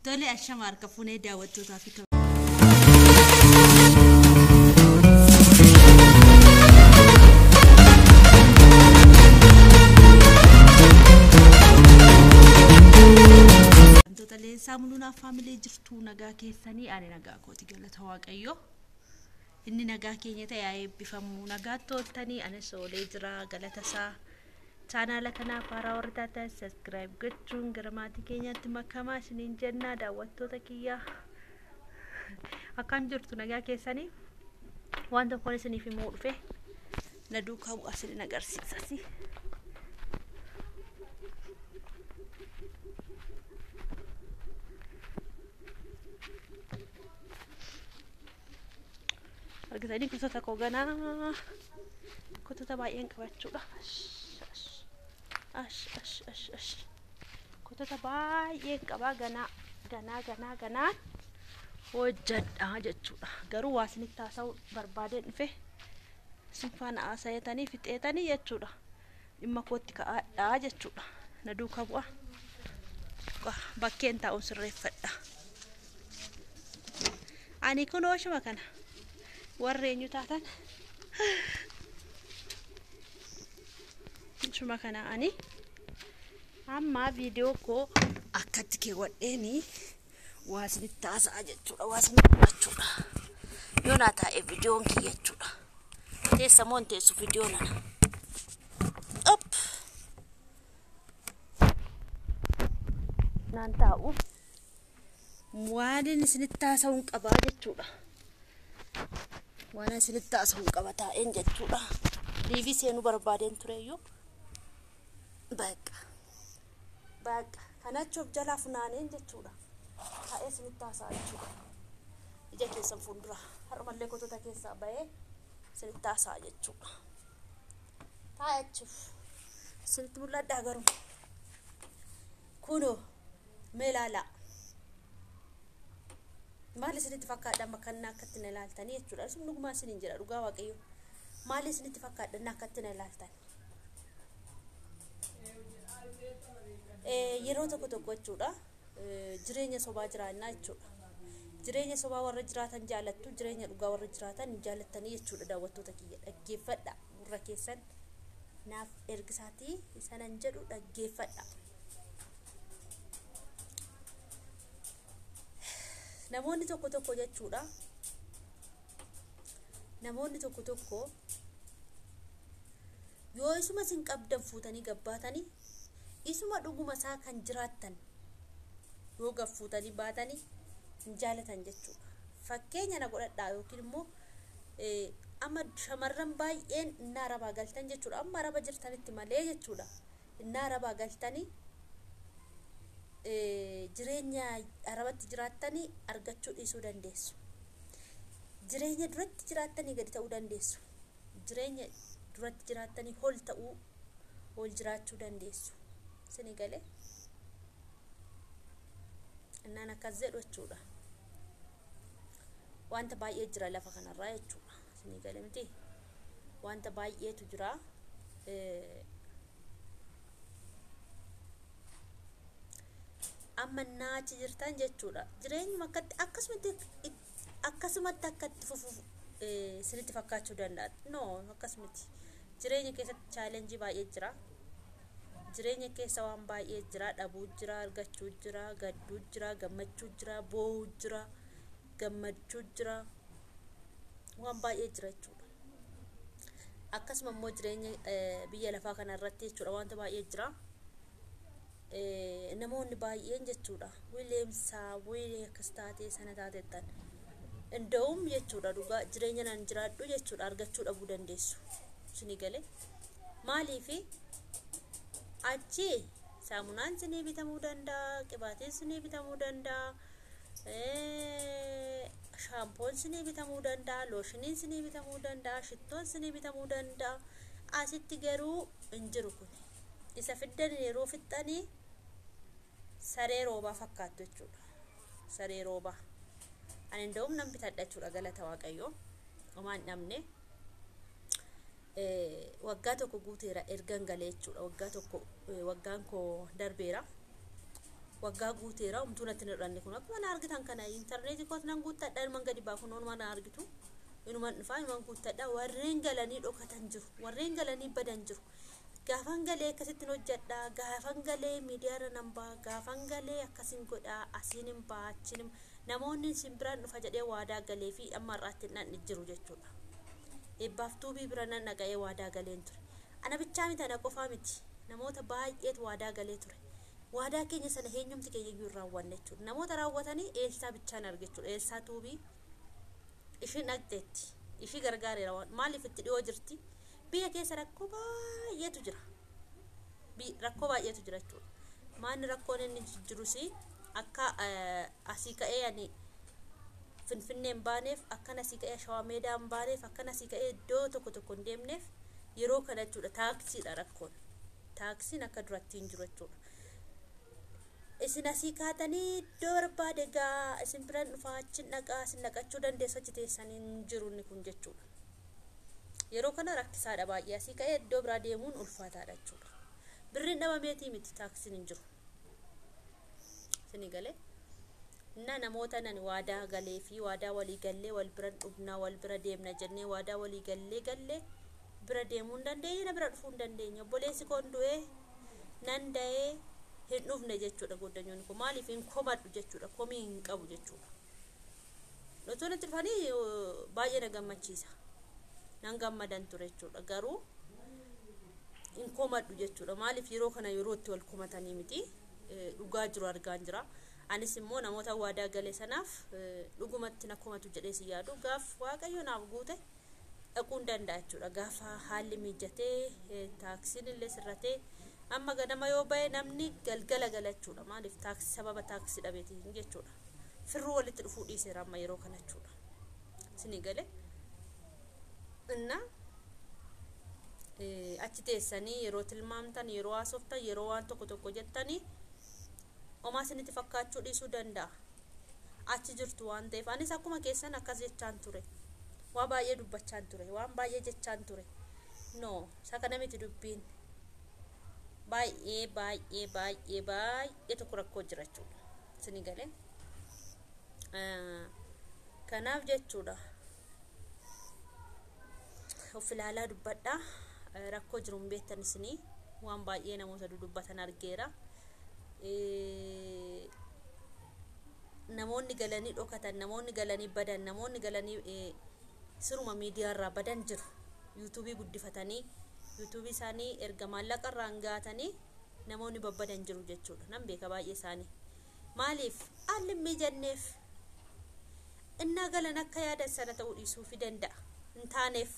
Tole, ashama harka fuunee daawwattootaa fi kabajamtoota Leensaa Muluunaa Faamilee, jirtuu? Nagaa keessanii? Ani nagaa kooti, galata Waaqayyoo. Inni nagaa keenya ta'e haa eebbifamu. Nagaatti ooltanii? Anis oolee jira, galata isaa. Chaanaala kanaaf haaraa warri taatan subscribe gochuun gara maatii keenyaatti makamaa isiniin jennaa. Daawwattoota kiyyaa, akkam jirtu? Nagaa keessanii? Waan tokkoon isiniif himuu dhufe, na duukaa bu'aa, isinin agarsiisasi. Argitanii, gosoota koo ganaa kutota baay'een qabachuudha. Ash ash ash ash, kutota baay'een qabaa, ganaa ganaa ganaa ganaa hojjedha jechuudha. Garuu waa isinitti haasa'uu barbaadeen dhufe, isin faana haasa'etanii fixeetanii jechuudha. Dhimma kootti ka'aadhaa jechuudha. Na duukaa bu'a. Bakkeen taa'uun sirreeffadha. Ani kun ooshuma kana warri eenyu taatan shuma kana ani amma viidiyoo koo akkatti keewwadheeni waa isinitti haasa'a jechuudha, waa isinitti jechuudha. Yoo naa taa'e viidiyoon kiyya jechuudha. Teessa moo hin teessu viidiyoo nana? Op! Naan taa'u, waan inni isinitti haasa'uun qabaa jechuudha. Waan isinitti haasa'uun qaba taa'een jechuudha. Live seenuu barbaadeen tureyyuu. Baqa. Baqa. Kanachi of jalaa funaaneen jechuudha. Taa'ee isinitti haasa'a jechuudha. Ija keessan fuuldura. Har'umallee kotota keessaa bahee isinitti haasa'a jechuudha. Taa'achuuf. Isinitti mul'adhaa garuu. Kunoo mee ilaalaa. Maal isinitti fakkaadha amma kan akkatti na ilaaltanii jechuudha? Isin dhugumaa isiniin jedha, dhugaa Waaqayyo. Maal isinitti fakkaadha akkatti na ilaaltan? Yeroo tokko tokko jechuudha, jireenya sobaa jiraannaa jechuudha. Jireenya sobaa warra jiraatan jaalattu, jireenya dhugaa warra jiraatan hin jaalattanii jechuudha. Daawwattoota kiyya, dhaggeeffadha, gurra keessan naaf ergisaatii sanan jedhu dhaggeeffadha. Namoonni tokko tokko jechuudha. Namoonni tokko tokko yoo isuma isin qabdan fuutanii gabbaatanii, isuma dhuguma isaa kan jiraattan yoo gaffuutanii baatanii hin jaalatan jechuudha. Fakkeenya na godhadhaa, yookiin immoo amma shamarran baay'een innaa arabaa galtan jechuudha. Amma araba jirtanitti malee jechuudha. Innaa arabaa galtanii jireenya arabatti jiraattanii argachuu dhiisuu dandeessu. Jireenya duratti jiraattanii gadi ta'uu dandeessu. Jireenya duratti jiraattanii ol ta'uu, ol jiraachuu dandeessu. Isinii galee? Innaan akkas jedhu jechuudha. Wanta baay'ee jira lafa kanarraa jechuudha. Isinii galee miti? Wanta baay'eetu jira. Amma naachi jirtan jechuudha. Jireenyuma akkatti akkasumatti akkasumatti akkatti fufuuf isinitti fakkaachuu danda'a. No, akkasumatti. Jireenya keessatti challenge baay'ee jira. Jireenya keessa waan baay'ee jira. Dhabuu jira, argachuu jira, gadduu jira, gammachuu jira, boo'uu jira, gammachuu jira. Waan baay'ee jira jechuudha. Akkasuma immoo jireenya biyya lafaa kana irratti jechuudha, wanta baay'ee jira. Namoonni baay'een jechuudha, wileemsaa wilee akkas taatee sana taatettan. Inda'uum jechuudha, dhugaa jireenya nan jiraadhu jechuudha, argachuu dhabuu dandeessu. Isinii galee? Maaliifi achi saamunaan isinii bitamuu danda'a, qibaatiin isinii bitamuu danda'a, shaampoon isinii bitamuu danda'a, looshiniin isinii bitamuu danda'a, shittoon isinii bitamuu danda'a. Asitti garuu hin jiru kun. Isa fiddan yeroo fixxanii saree roobaa fakkaattu jechuudha. Saree roobaa. Ani inda'uum nan bitadha jechuudha, galata Waaqayyoo. Homaa hin dhabne. Waggaa tokko guuteera ergan galee jechuudha. Waggaa tokko, waggaan koo darbeera. Waggaa guuteera, homtuu natti hin hir'anne. Kun akkuma na argitan kana intarneetii koos nan guuttadha, inuman gadi baa, kun onumaa na argitu, inuman dhufaa, inuman guuttadha. Warreen galanii dhokatan jiru, warreen galanii badan jiru. Gaafan galee akkasittiin hojjedha, gaafan galee miidiyaarra nan ba'a, gaafan galee akkasin godha, asiin hin ba'a, achiin namoonni isin biraan dhufa jedhee waadaa galee fi amma har'aatti hin dhaqne jiru jechuudha. Eebbaaf Tuubii bira nan dhaqa'ee waadaa galeen ture. Ana bichaa miti, ana qofaa miti, namoota baay'eetu waadaa galee ture. Waadaa keenya sana eenyumti keenya iyyuu hin raawwanne jechuudha. Namoota raawwatanii Eelsaa bichaan arge jechuudha. Eelsaa Tuubii ishiin dhaqxeetti. Ishii gargaareera waan maaliif itti dhiyoo jirti. Biyya keessa rakkoo baay'eetu jira. Rakkoo baay'eetu jira jechuudha. Maanni rakkoon inni jirus akka asii ka'ee ani Finfinnee hin baaneef, akkan asii ka'ee Shawaa Meedaa hin baaneef, akkan asii ka'ee iddoo tokko tokko hin deemneef yeroo kana jechuudha. Taaksiidha rakkoon. Taaksiin akka duratti hin jiru jechuudha. Isin asii kaatanii iddoo barbaade gaa isin biran dhufaa, achiin dhaqaa, isin dhaqachuu dandeessu, achi teessanii hin jiru inni kun jechuudha. Yeroo kana rakkisaadha baay'ee, asii ka'ee iddoo biraa deemuun ulfaataadha jechuudha. Birriin dhabameetii miti, taaksiin hin jiru. Isinii galee? Inna namoota nani waadaa galee fi waadaa walii gallee wal bira dhufnaa, wal bira deemna jennee waadaa walii gallee gallee bira deemuu hin dandeenye, na bira dhufuu hin dandeenye. Obboleessi koon du'ee nan da'ee hin dhufne jechuudha. Goddanyoonni kun maaliif hin komadhu jechuudha, komii hin qabu jechuudha. Otoo natti dhufanii baay'ee na gammachiisa. Nan gammadan ture jechuudha. Garuu hin komadhu jechuudha. Maaliif yeroo kana yeroo itti wal komatanii miti. Dhugaa jiru argaan jira. Anis immoo namoota waadaa gale sanaaf dhugumatti na komatu jedhee si yaadu, gaaf Waaqayyo naaf guute dhaquu hin danda'a jechuudha. Gaafa haalli mijatee, taaksiin illee sirratee. Amma ganama yoo bahe namni galgala gala jechuudha. Maaliif? Taaksii, sababa taaksii dhabeetiin jechuudha. Firruu walitti dhufuu dhiiseera amma yeroo kana jechuudha. Isinii galee? Inna achi teessanii yeroo tilmaamtan, yeroo haasoftan, yeroo waan tokko tokko jettanii homaa isinitti fakkaachuu dhiisuu danda'a. Achi jirtu waan ta'eef, anis akkuma keessan akkas jechaan ture. Waa baay'ee dubbachaan ture. Waan baay'ee jechaan ture. No, isa kana miti dubbiin. Baay'ee baay'ee baay'ee baay'ee tokko rakkoo jira jechuudha. Isinii galee? Kanaaf jechuudha. Of ilaalaa dubbadhaa. Rakkoo jiru hin beektan isinii. Waan baay'ee namoota dudubbatan argeera. Namoonni galanii dhokatan, namoonni galanii badan, namoonni galanii siruma miidiyaarraa badan jiru. Yuutuubii guddifatanii, yuutuubii isaanii erga maallaqa irraan gaatanii namoonni babbadan jiru jechuudha. Nan beeka baay'ee isaanii. Maaliif? Haalli hin mijanneef. Innaa galan akka yaadan sana ta'uu dhiisuufi danda'a. Hin taaneef.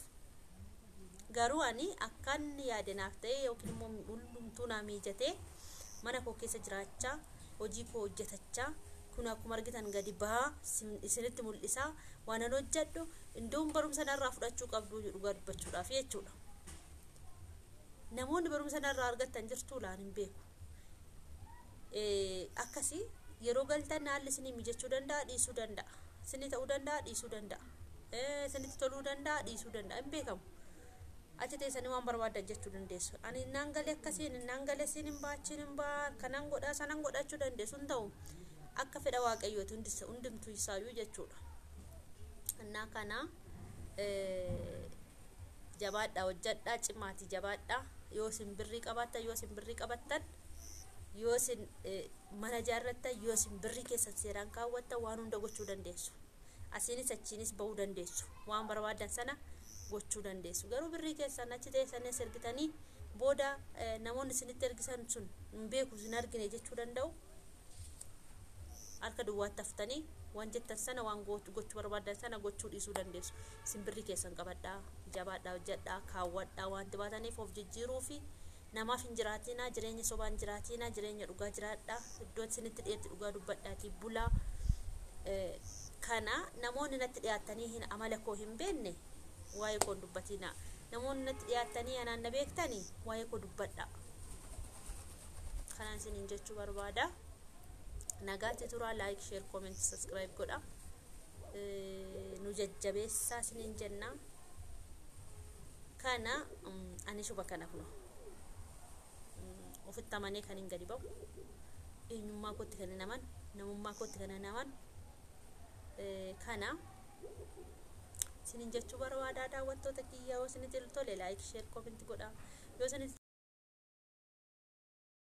Garuu ani akkan yaade naaf ta'e yookiin immoo hundumtuu naa mijatee mana koo keessa jiraachaa, hojii koo hojjetachaa, kun akkuma argitan gadi bahaa isinitti mul'isaa waan an hojjedhu indoon barumsa narraa fudhachuu qabdu dhugaa dubbachuudhaaf jechuudha. Namoonni barumsa narraa argattan jirtuu laan hin beeku. Akkasii yeroo galtan haalli isinii mijachuu danda'a, dhiisuu danda'a. Isinii ta'uu danda'a, dhiisuu danda'a. Isinitti toluu danda'a, dhiisuu danda'a. Hin beekamu. Achi teessanii waan barbaadan jechuu dandeessu. Ani naan galee akkasiin, naan galee siin hin baa, achiin hin baa, kanan godhaa, sanan godhachuu dandeessu. Hin ta'u. Akka fedha Waaqayyooti hundumtuu isaayyuu jechuudha. Innaa kana jabaadhaa, hojjedhaa, cimaati jabaadhaa. Yoo isin birrii qabaattan, yoo isin birrii qabattan, yoo isin mana ijaarrattan, yoo isin birrii keessan seeraan kaawwattan waan hunda gochuu dandeessu. Asiinis achiinis bahuu dandeessu. Waan barbaadan sana gochuu dandeessu. Garuu birrii keessan achi teessanii as ergitanii booda namoonni isinitti ergisan sun hin beeku, hin argine jechuu danda'u. Harka duwwaatti haftanii waan jettan sana, waan gochuu barbaadan sana gochuu dhiisuu dandeessu. Isin birrii keessan qabadhaa, jabaadhaa, hojjedhaa, kaawwadhaa. Wanti baataniif of jijjiiruu fi namaaf hin jiraatinaa, jireenya sobaa hin jiraatinaa, jireenya dhugaa jiraadhaa. Iddoo isinitti dhiyeetti dhugaa dubbadhaatii bulaa. Kana namoonni natti dhiyaatanii hin amala koo hin beekne waa'ee koo hin dubbatinaa. Namoonni natti dhiyaatanii anaan na beektanii waa'ee koo dubbadhaa. Kanaan isiniin jechuu barbaada. Nagaatti turaa. Like, share, comment, subscribe godha. Nu jajjabeessaa isiniin jenna. Kana ani shuba kana kuno ofitti amanee kan hin gadi ba'u. Eenyummaa kootti kan hin amanu, namummaa kootti kan hin amanu kana isinin jechuu barbaadaa. Daawwattoota kiyya, yoo isinitti tole like, share, comment godhaa. Yoo isinitti